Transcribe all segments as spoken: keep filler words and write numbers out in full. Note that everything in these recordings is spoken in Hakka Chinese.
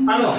Alo.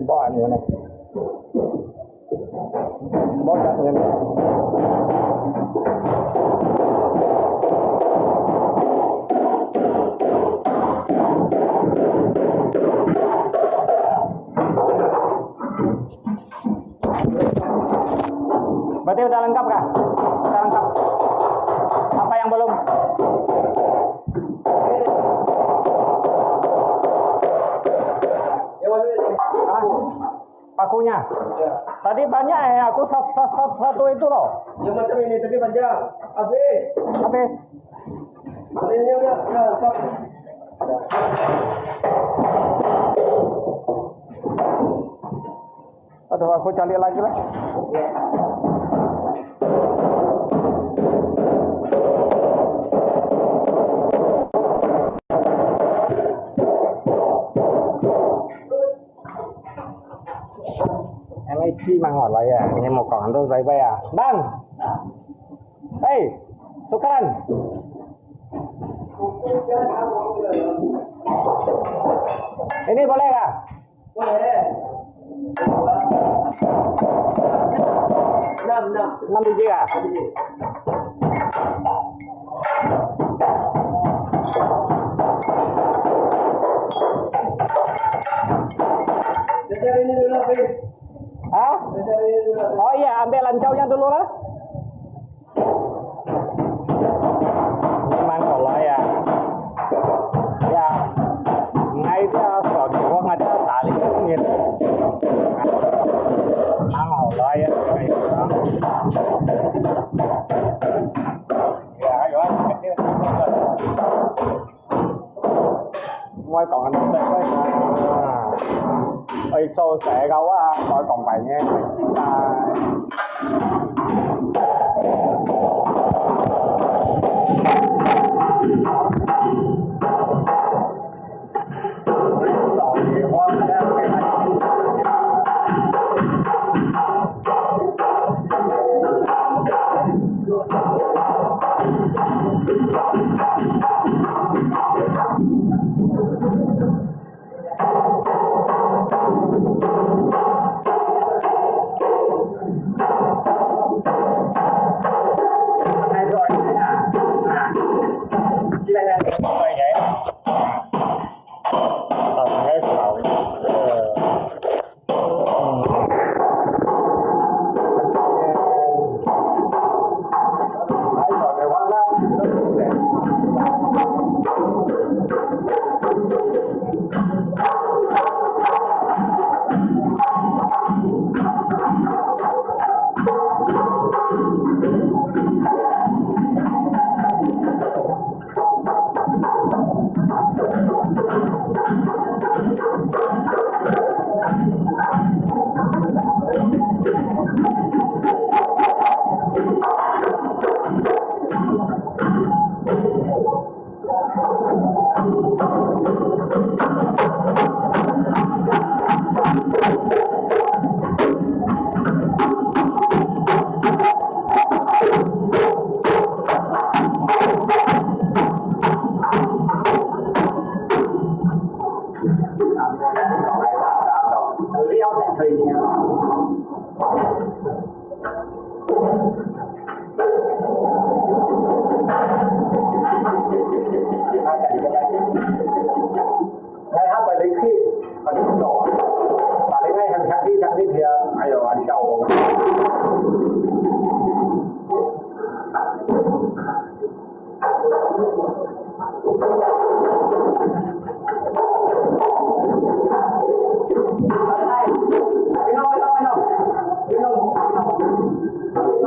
Mbok anyo ne. Mbok anyo ne. Berarti udah lengkap kah? Udah lengkap. Apa yang belum? Hah? Pakunya. Tadi banyak eh, aku sa-, sa-, sa-, satu itu loh. Yang macam ini tadi panjang. Habis. Habis. Ini udah, udah lengkap. Aduh, aku cari lagi lah. N A T mang 落來啊，你莫講，都在位啊。Bang! Hei, Sukan! Ini boleh kah? Boleh. Enam, enam. Enam biji kah? Enam biji. Kejar ini dulu, Hafiz. Hah? Kejar ini dulu, Hafiz. Oh iya, ambil lancaunya dulu lah. Memang kalau ya. Ya. Ngai dia, kalau gua nggak ada tali, gitu. Memang kalau ya. Ya, ayo, kecil. 我講緊對啊，愛做社交啊，我講白嘅，啊，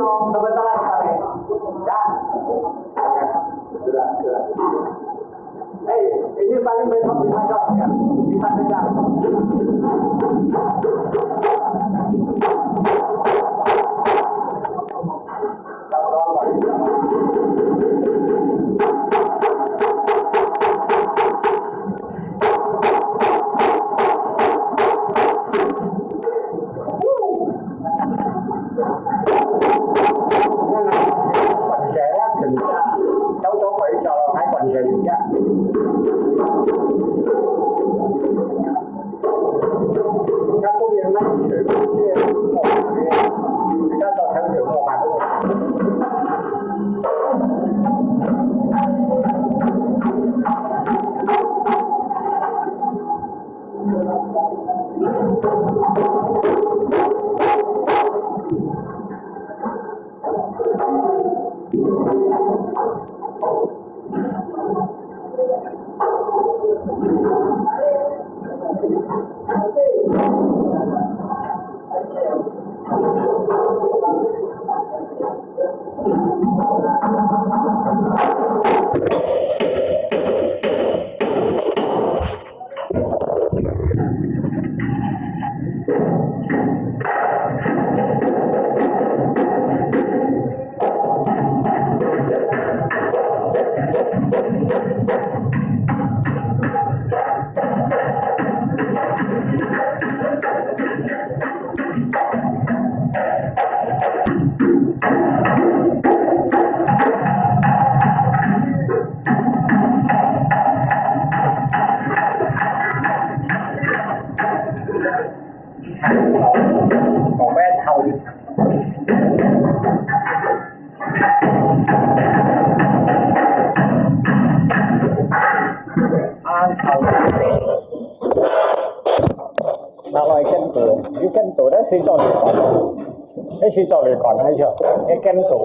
Selamat datang kembali. Ya. Sudah, sudah. Hei, ini paling besok bisa kau. Ya, bisa, bisa. 拿來监督，你监督，該係做旅館，該係做旅館，還係，該监督，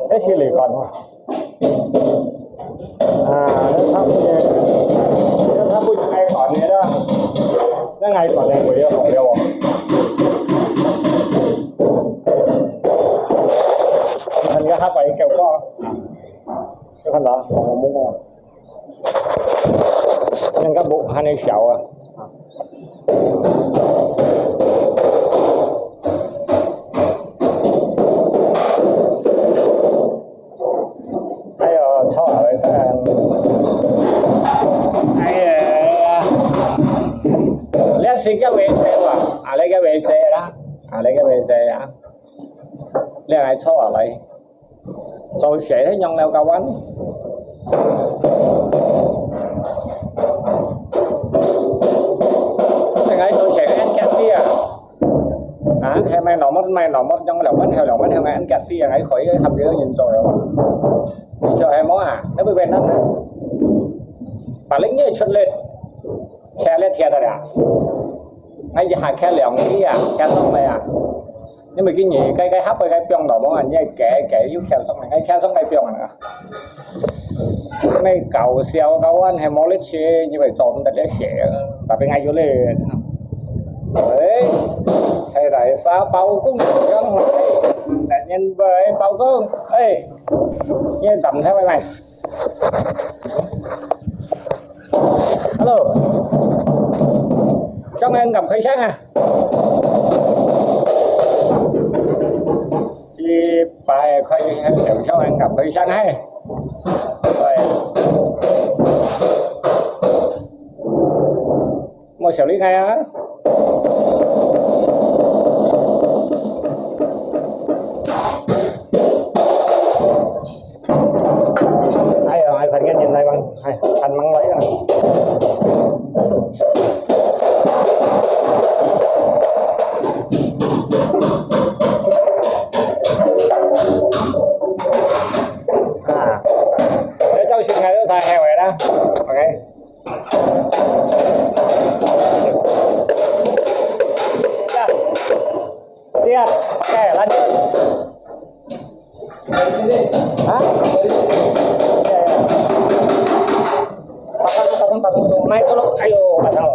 該係旅館啊。啊，該差不多，該差不多愛管个啦，該愛管个會要好了哦。你看，你看，他管一个过，有看到？我摸摸。 應該無恁樣小啊。哎喲，臭啊！哎呀，這係个位置哇，啊，這个位置啦，啊，這个位置啊，這个臭啊來。 做事係仰了个彎。成日做事係恁遽啲啊！啊，係買normal，買normal，仰了彎，係了彎，係買恁遽啲啊！𠊎可以合理个運作个喎。就係無啊，你會變得，把人也出力，吃力吃得了。 𠊎一下徛兩支啊，徛上來啊。因為今日該，該下背該放到無啊，你該，該又徛上來，該徛上該放啊。該搞笑，搞完還無力氣，因為做毋得了事啊。Tapi𠊎有咧，哎，係來發包公樣，哎，來年尾包公，哎，你站出來來。 Hello，張安敢開聲啊？一百塊錢，張安敢開聲嘿？對。 莫小厲害啊！哎呀，還看見人來嗎？哎，還吂來啊！啊，這造型還係太好了啦。OK。 Siap. Siap. Oke, lanjut. Hah? Pasang, pasang, pasang. Naik dulu. Ayo, pasang.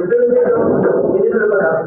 Entonces, yo, yo, yo,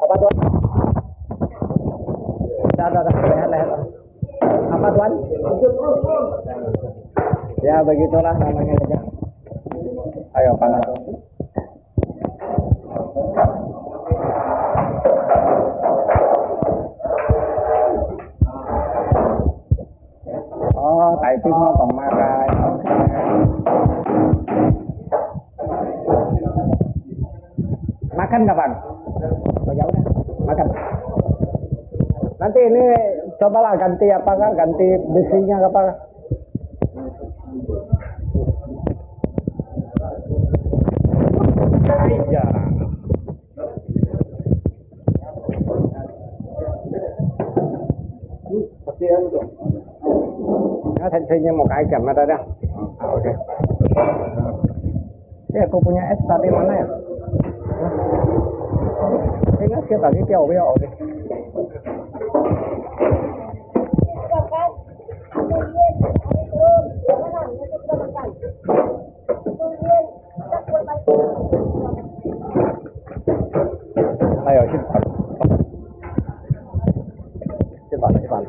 Apa tuan? Dah, dah, dah. Rehat, rehat. Apa tuan? Ya, begitulah namanya saja. Ayo, panas. Oh, tadi mau kong makan. Oke. Makan, Kapang? Oh, ya udah, makan. Nanti ini cobalah ganti apa, Kak? Ganti bisinya apa? Iya. Pasti anu tu. Nah, saya, saya mau kaitkan mata dah. Ah, oke. Eh, aku punya es tadi mana ya? Hah? Ingat ke tadi dia udah oke. Ayo, cepat. Cepat, cepat.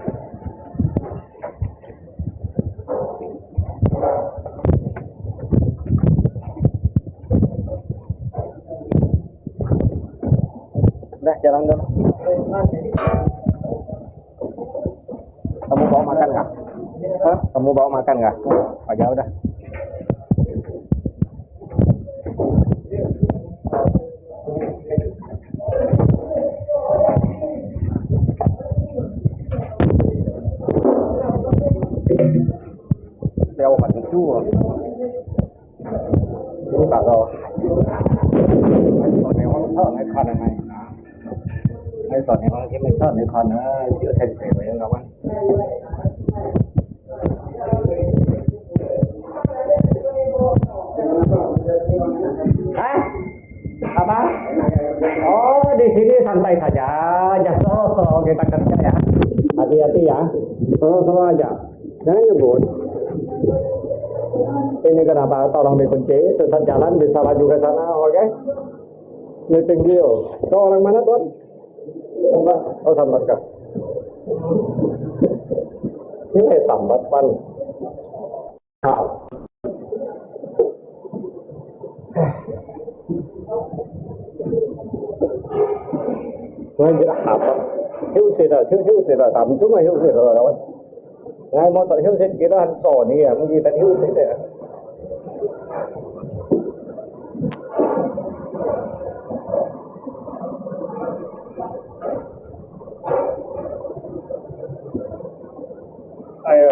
Dah, jalan dulu. Kamu bawa makan kah? Hah? Kamu bawa makan kah? Oh, jauh dah. 你把到，你说你往上来看了没？啊，你说你往前面上来看呢，就在这边了嘛。哎，apa? Oh, di sini santai saja. Ya, so, so, kita kerja ya. Hati-hati ya. Sama-sama aja. Jangan nyebut. Ini kenapa tolong dikunci, sesat jalan bisa laju ke sana, oke? Ini tinggi, oh. Kau orang mana, Tuan? Sambat. Oh, Sambat kah? Ini Sambat, Pan. Hảo. Ngai hảo, hảo. Hảo勢啦，好，好勢啦，當中啊好勢啦。Ngai無得好勢，幾多人做呢啊？毋記得好勢咧。哎呀，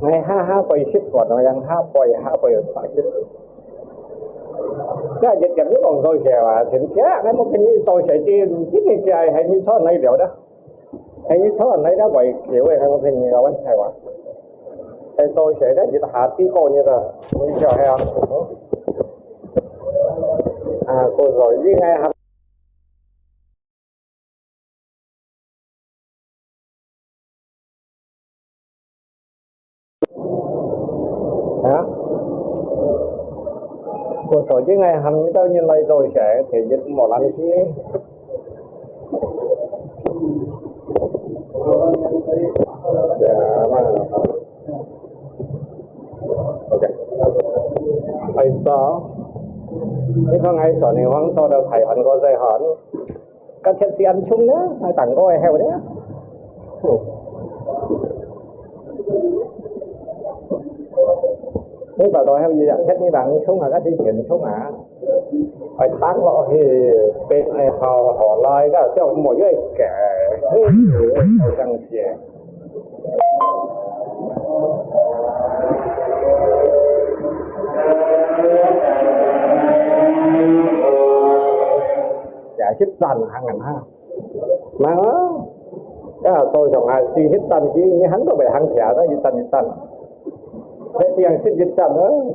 Ngai ha ha poi sip kon, yang ha poi, ha poi sakit. Ngai jet jet lu kong soi xe wa, chen kia, ngai mo kini soi xe ji, ji ni kia, hai ni chon nai liao da. Hai ni chon nai da poi kiu, ngai mo kini kawan hai wa. Hai soi xe da, jet ha ti ko ni da, ni kia hai a. A, ko soi ji ngai ha. Hả? Cô soi chứ ngày hầm như tao nhìn lại rồi sẽ thì dịch một lần chứ. Dạ, mà. Ok. Ai sao? Nếu không ai soi thì không sao đâu, thầy hẳn có dạy hẳn. Ka thiat si an chung ne, ai tang ko ai heu ne. Ni ba doi heu ya thiat ni bang chung a, ka si thian chung a. Ai tang lo hi, pen ai hao hao lai ka, siao mo yue ke. Hei, hei, hei, hei, hei, hei, hei. Ya, sip chan hang ngan ha. Mang, ya, to song ha, si sip chan si, ni han to bai hang thia, to sip chan, sip chan. Hei, tiang sip sip chan,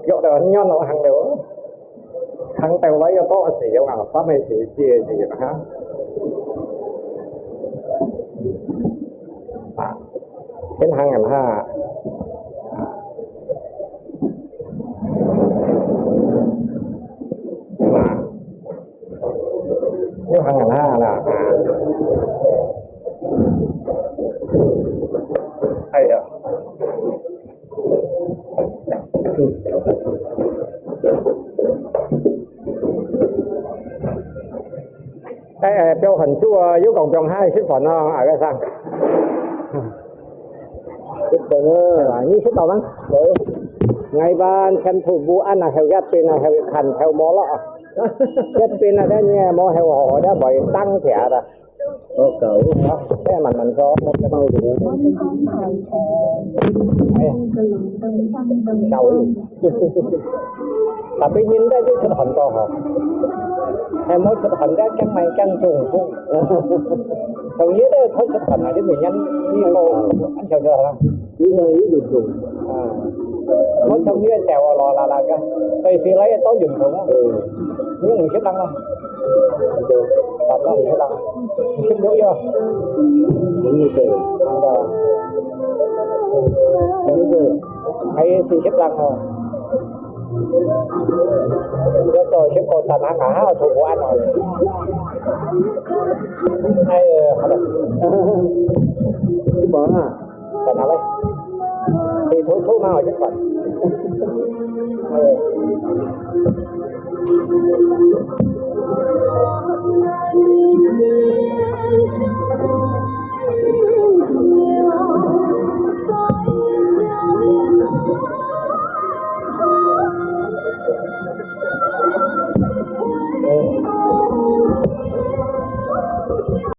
yok to nyon lo hang leo. Hang têu lái yo to si yo ngah, pa mei si si si ha. Ha. Ken hang ngam ha. Ha. Yo hang ngam ha na. Ha. Ai ya. Ê, ê, piau hòn chu, ơ, yú kòng piong hai sip hòn ơ, ơ, cái sang. Sip hòn ơ. Ê, ni sip tàu măng. Ngai ban khen thu bu ăn à, heo yat pin à, heo khan, heo mò lọ. Yat pin à, đa nhẹ mò heo hò, đa bòi tăng thẻ à. Có cầu. Cái mà mình có một cái bao đủ. Ê, cầu. Tapi nhìn đây chứ thật hòn to hả? Hay mỗi thật hòn đó căng mày căng trùng không? Sau nhớ đây thôi thật hòn là đứa mình nhắn đi cô ăn chào giờ hả? Lý do ý được trùng. À. Mỗi sau nhớ chèo lò là là cái. Đây xí lấy tố dùng không? Ừ. Nhưng mình xếp lăng không? Được. Làm đó mình xếp lăng. Mình xếp đúng chưa? Đúng như thế. Ăn đâu? Đúng như thế. Hay xí xếp lăng không? Yo to sip ko tan hang ha, thu bu ăn rồi. Ai, hả? Sip hòn à? Tan hang lei. Thì thu, thu mang rồi sip hòn.